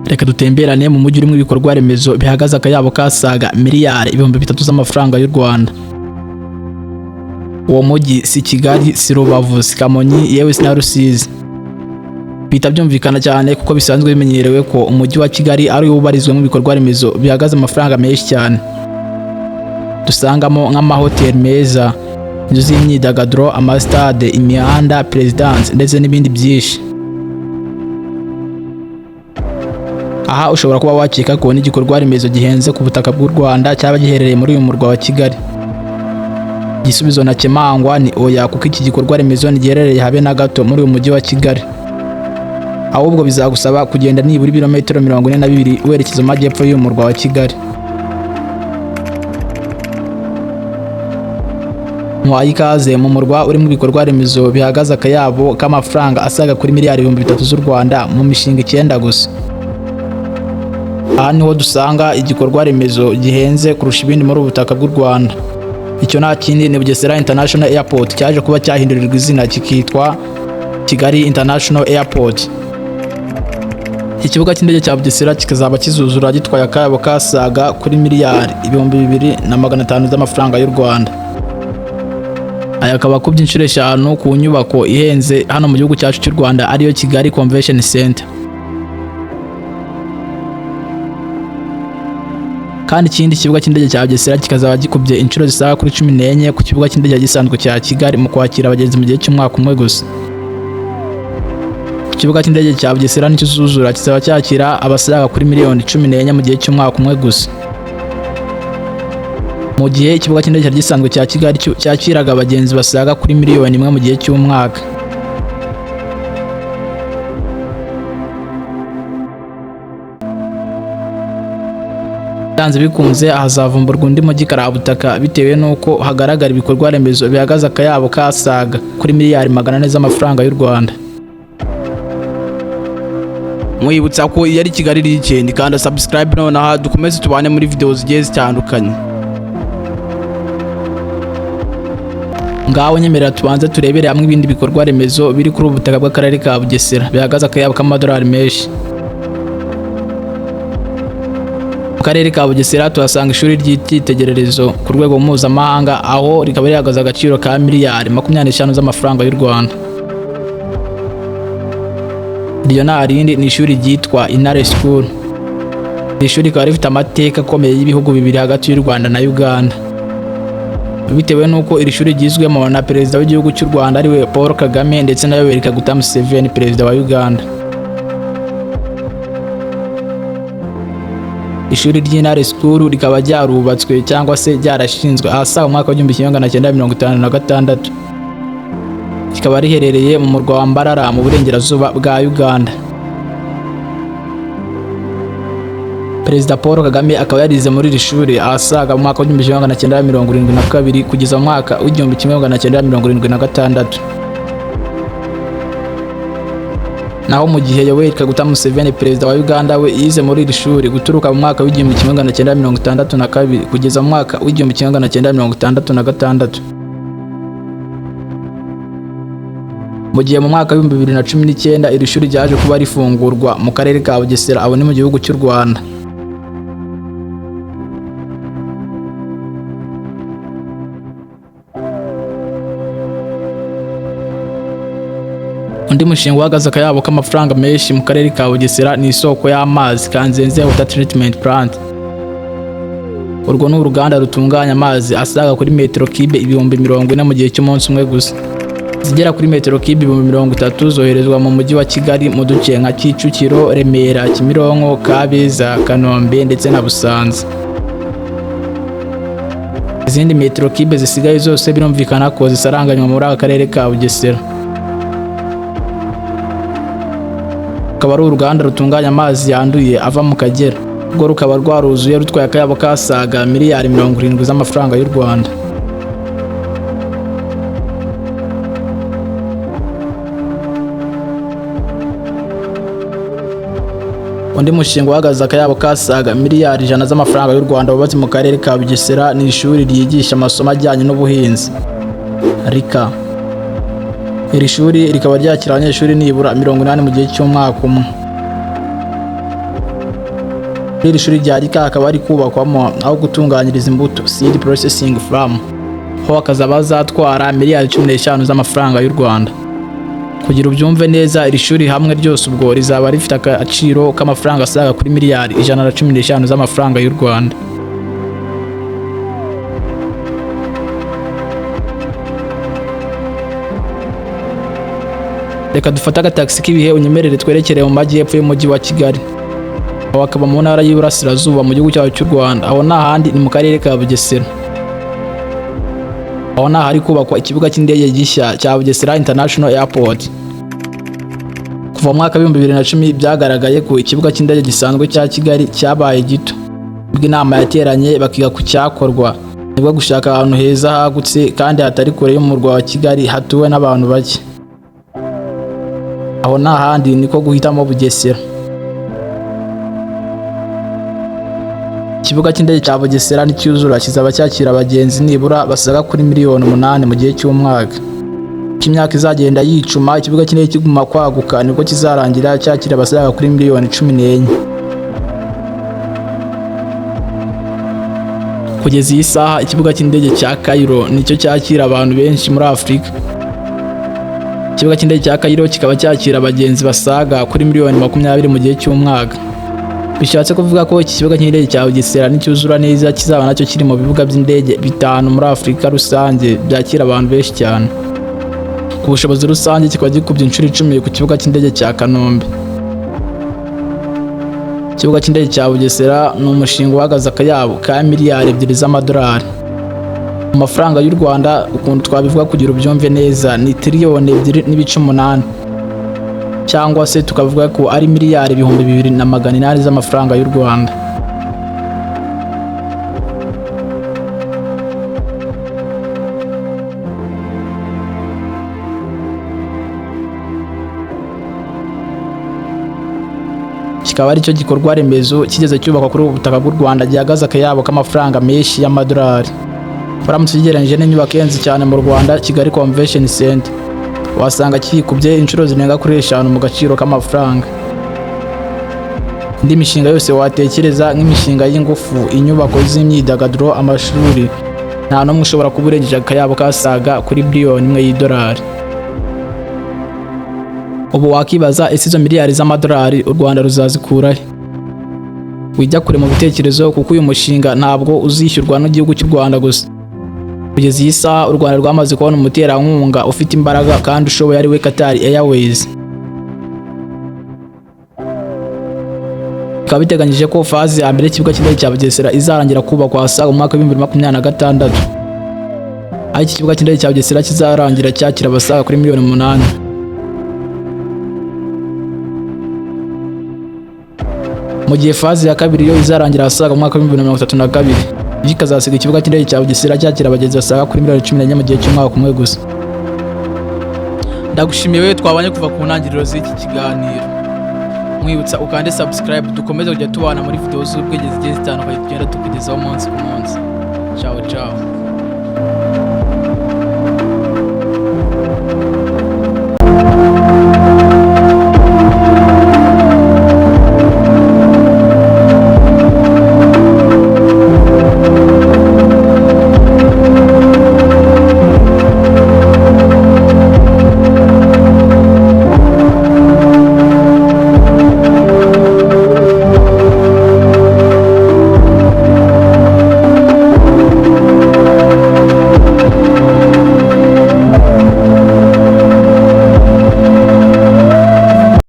Reka dutemberane mu mujyi urimo ibikorwa remezo bihagaze akayabo kasaga miliyari 3000 z'amafaranga y'u Rwanda. Uwo mujyi si Kigali, si Rubavu, si Kamonyi, yewe si na Rusizi. Bihita byumvikana cyane kuko bisanzwe bimenyerewe ko umujyi wa Kigali ari wo ubarizwamo ibikorwa remezo bihagaze amafaranga menshi cyane. Dusangamo nk'amahoteli meza, inzu z'imyidagaduro, amasitade, imihanda, perezidansi ndetse n'ibindi byinshi. Aha ushobora kuba wakeka ko n'igikorwa remezo gihenze ku butaka bw'u Rwanda cyaba giherereye muri uyu murwa wa Kigali. Igisubizo ntakemangwa ni oya, kuko iki gikorwa remezo ntigiherereye habe na gato muri uyu mujyi wa Kigali. Ahubwo bizagusaba kugenda nibura ibirometero 42 werekeza mu majyepfo y'uyu murwa wa Kigali. Muhaye ikaze mu murwa urimo ibikorwa remezo bihagaze akayabo k'amafaranga asaga kuri miliyari 3000 z'u Rwanda mu mishinga 9 gusa. Aha niho dusanga igikorwa remezo gihenze kurusha ibindi muri ubu butaka bw'u Rwanda. Icyo nta kindi ni Bugesera International Airport, cyaje kuba cyahindurirwa izina kikitwa Kigali International Airport. Ikibuga cy'indege cya Bugesera kikazaba kizuzura gitwaye akayabo kasaga kuri miliyari 2500 z'amafaranga y'u Rwanda. Aya akaba akubye inshuro 5 ku nyubako ihenze hano mu gihugu cyacu cy'u Rwanda, ariyo Kigali Convention Center. Kandi ikindi kibuga cy'indege cya Bugesera kikazaba gikubye inshuro zisaga kuri 14 ku kibuga cy'indege gisanzwe cya Kigali mu kwakira abagenzi mu gihe cy'umwaka umwe gusa. Ikibuga cy'indege cya Bugesera nikizuzura kizaba cyakira abasaga kuri miliyoni 14 mu gihe cy'umwaka umwe gusa. Mu gihe ikibuga cy'indege gisanzwe cya Kigali cyakiraga abagenzi basaga kuri miliyoni 1 mu gihe cy'umwaka. Byanze bikunze ahazavumburwa undi mujyi karabutaka bitewe n'uko hagaragara ibikorwa remezo bihagaze akayabo kasaga kuri miliyari 400 z'amafaranga y'u Rwanda. Mwibutsa ko iyo ari Kigali Legend, kanda subscribe nonaha dukomeze tubane muri video zigiye zitandukanye. Ngaho nyemerera tubanze turebere hamwe ibindi bikorwa remezo biri kuri ubu butaka bw'akarere ka Bugesera bihagaze akayabo k'amadolari menshi. Mu karere ka Bugesera tuhasanga ishuri ry'icyitegererezo ku rwego mpuzamahanga, aho rikaba rihagaze agaciro ka miliyari 25 z'amafaranga y'u Rwanda. Iryo nta rindi ni ishuri ryitwa Intare School. Iri shuri rikaba rifite amateka akomeye y'ibihugu bibiri hagati y'u Rwanda na Uganda. Bitewe n'uko iri shuri ryizwemo na perezida w'igihugu cy'u Rwanda ariwe Paul Kagame ndetse na Yoweri Kaguta Museveni, perezida wa Uganda. Ishuri ry'Intare School rikaba ryarubatswe cyangwa se ryarashinzwe ahasaga umwaka wa 1956. Rikaba riherereye mu murwa wa Mbarara mu burengerazuba bwa Uganda. Perezida Paul Kagame akaba yarize muri iri shuri ahasaga mu mwaka wa 1972 kugeza mu mwaka wa 1976. Naho mu gihe Yoweri Kaguta Museveni, perezida wa Uganda, we yize muri iri shuri guturuka mu mwaka wa 1962 kugeza mu mwaka wa 1966. Mu gihe mu mwaka wa 2019 iri shuri ryaje kuba rifungurwa mu karere ka Bugesera, abo ni mu gihugu cy'u Rwanda. Undi mushinga uhagaze akayabo k'amafaranga menshi mu karere ka Bugesera ni isoko y'amazi Kanzenze Water Treatment Plant. Urwo ni uruganda rutunganya amazi asaga kuri metero kibe 40,000 mu gihe cy'umunsi umwe gusa. Zigera kuri metero kibe 30,000 zoherezwa mu mujyi wa Kigali mu duce nka Kicukiro, Remera, Kimironko, Kabeza, Kanombe ndetse na Busanza. Izindi metero kibe zisigaye zose birumvikana ko zisaranganywa muri aka karere ka Bugesera. Rukaba ari uruganda rutunganya amazi yanduye ava mu Kagera. Urwo rukaba rwaruzuye rutwaye akayabo kasaga miliyari 70 z'amafaranga y'u Rwanda. Undi mushinga uhagaze akayabo kasaga miliyari 100 z'amafaranga y'u Rwanda wubatse mu karere ka Bugesera ni ishuri ryigisha amasomo ajyanye n'ubuhinzi, RICA. Iri shuri rikaba ryakira abanyeshuri nibura 80 mu gihe cy'umwaka umwe. Muri iri shuri rya RICA hakaba hari kubakwamo aho gutunganyiriza imbuto, seed processing farm, ho hakazaba hazatwara miliyari 15 z'amafaranga y'u Rwanda. Kugira ubyumve neza, iri shuri hamwe ryose ubwo rizaba rifite agaciro k'amafaranga asaga kuri miliyari 115 z'amafaranga y'u Rwanda. Reka dufate agatagisi k'ibihe, unyemerere twerekere mu majyepfo y'umujyi wa Kigali, aho hakaba mu ntara y'Iburasirazuba mu gihugu cyacu cy'u Rwanda. Aho nta handi, ni mu karere ka Bugesera. Aho ni ahari kubakwa ikibuga cy'indege gishya cya Bugesera International Airport. Kuva mu mwaka w'2010 byagaragaye ko ikibuga cy'indege gisanzwe cya Kigali cyabaye gito. Ubwo inama yateranye bakiga ku cyakorwa, nibwo gushaka ahantu heza hagutse kandi hatari kure y'umurwa wa Kigali hatuwe n'abantu bake. Aho nta handi, niko guhitamo Bugesera. Ikibuga cy'indege cya Bugesera nicyuzura kizaba cyakira abagenzi nibura basaga kuri miliyoni 8 mu gihe cy'umwaka. Uko imyaka izagenda yicuma ikibuga cy'indege kiguma kwaguka, nibwo kizarangira cyakira abasaga kuri miliyoni 14. Kugeza iyi saha, ikibuga cy'indege cya Cairo nicyo cyakira abantu benshi muri Afurika. Ikibuga cy'indege cya Cairo kikaba cyakira abagenzi basaga kuri miliyoni 20 mu gihe cy'umwaka. Bishatse kuvuga ko iki kibuga cy'indege cya Bugesera nicyuzura neza kizaba nacyo kiri mu bibuga by'indege bitanu muri Afurika rusange byakira abantu benshi cyane. Ku bushobozi rusange kikaba gikubye inshuro 10 ku kibuga cy'indege cya Kanombe. Ikibuga cy'indege cya Bugesera ni umushinga uhagaze akayabo ka miliyari 2 z'amadolari. Mu mafaranga y'u Rwanda, ukuntu twabivuga kugira ubyumve neza, ni tiriyoni 2.8, cyangwa se tukavuga ko ari miliyari 2800 z'amafaranga y'u Rwanda. Kikaba aricyo gikorwa remezo kigeze cyubakwa kuri ubu butaka bw'u Rwanda gihagaze akayabo k'amafaranga menshi y'amadolari. Uramutse ugereranyije n'inyubako ihenze cyane mu Rwanda, Kigali Convention Center, wasanga kikubye inshuro zirenga kuri eshanu mu gaciro k'amafaranga. Indi mishinga yose watekereza, nk'imishinga y'ingufu, inyubako z'imyidagaduro, amashuri, nta n'umwe ushobora kuba urengeje akayabo kasaga kuri biliyoni 1 y'idolari. Ubu wakibaza, ese izo miliyari z'amadolari u Rwanda ruzazikurahe? Wijya kure mu bitekerezo, kuko uyu mushinga ntabwo uzishyurwa n'igihugu cy'u Rwanda gusa. Kugeza iyi saha u Rwanda rwamaze kubona umuterankunga ufite imbaraga kandi ushoboye, ari we Qatar Airways. Bikaba biteganyije ko phase ya mbere y'ikibuga cy'indege cya Bugesera izarangira kubakwa ahasaga mu mwaka w'2026, aho iki kibuga cy'indege cya Bugesera kizarangira cyakira abasaga kuri miliyoni 8. Mu gihe phase ya kabiri yo izarangira ahasaga mu mwaka w'2032, yo ikazasiga ikibuga cy'indege cya Bugesera cyakira abagenzi basaga kuri miliyoni 14 mu gihe cy'umwaka umwe gusa. Ndagushimiye wewe twabanye kuva ku ntangiriro z'iki kiganiro. Mwibutsa ukande subscribe, dukomeze kujya tubana muri video z'ubwenge zigiye zitandukanye tugenda tukugezaho umunsi ku munsi. Ciao ciao.